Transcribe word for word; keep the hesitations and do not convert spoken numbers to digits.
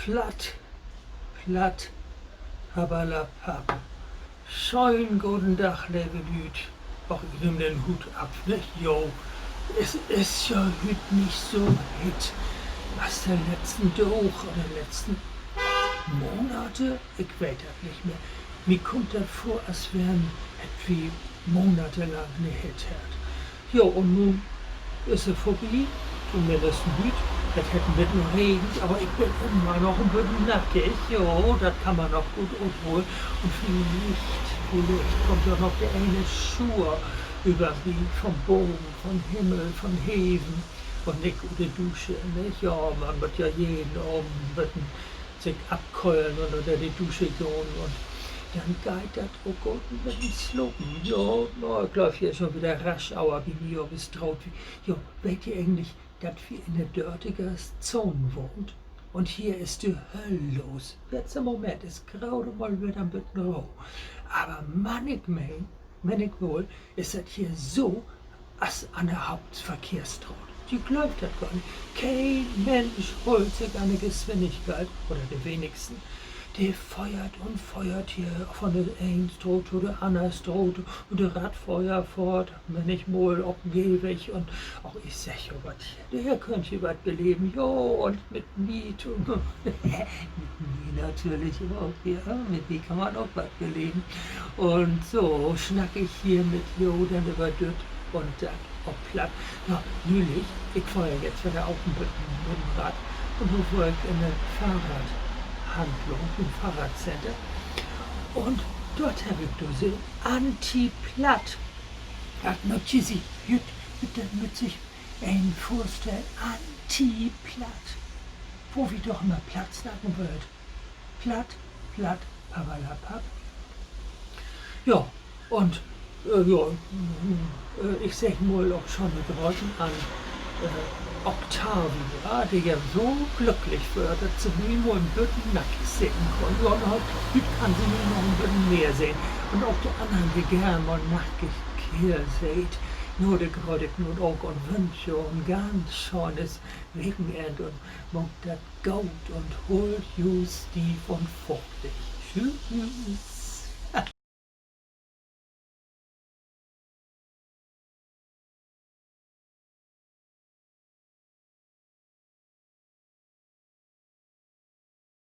Platt, platt, papperlapapp. Schönen goden Dag, leve Lüüd. Och, ik nehm den Huut af, nich? Jo, is, is ja hüüt nich so hitt as de letzten Daag oder letzten Monate. Ik weet dat nich mehr. Mi kummt dat vör, as wenn, hebbt wi monatelang ne Hitt hatt. Jo, un nu is se vörbi, tominnst hüüt. Dat hett en beten regent, aver ik bün immer noch en beten nackig. Jo, dat kann man noch goot utholen. Un villicht, villicht kummt dor noch de ene Schuer över mi, von baven, von Himmel, von Heven. Un nich ut de Dusche, nich? Ja, man mutt ja jeden Avend en beten sik afköhlen un ünner de Dusche gahn. Un denn geiht dat ok goot en beten slapen. Jo, na, ik glööv, hier is schon wedder Rush Hour bi mi op de Straat. Jo, weet ji egentlich, dat wi in de dörtiger Zone wahnt? Un hier is de Höll los. Letzten Moment is graad mal wedder en beten Roh. Aver mannichmal, mannichmal is dat hier so as an de Hauptverkehrsstraat. Ji glöövt dat gor nich. Keen Minsch hollt sik an de Geswinnigkeit, oder de wenigsten. De föhrt un föhrt hier von de een Straat to de anner Straat. Un de Radföhrer fohrt männichmal op 'n Gehweg un, och, ik segg jo wat, hier köönt ji wat beleven. Jo, un mit mi to, mit mi natürlich ok, ja, mit mi kann man ok wat beleven. Un so snack ik hier mit jo denn över düt un dat op Platt. Ja, nülich, ik föhr ja jetzt wedder ok en beten mit 'n Rad. Un do wöör ik in de Fahrradhandlung, in 't Fahrradcenter. Un dor heff ik dor sehn, Anti-Platt. Dat mööt ji sik, dat mööt sik een vörstellen, Anti-Platt. Wo wi doch immer Platt snacken wüllt. Platt, platt, papperlapapp. Ja, un, äh, ja, äh, ik segg mal ok schon de Gröten an, äh, Octavia, de ja so glücklich weer, dat se mi mal en beten nackig sehn kunn. Ja, un hüüt kann se mi noch en beten mehr sehn. Un ok de annern, de geern mal nackig Keerls seht, na, de grööt ik nu ok un wünsch jo en ganz schönes Wekenenn un maakt dat goot un hollt jo stiev un fuchtig. Tschüüs.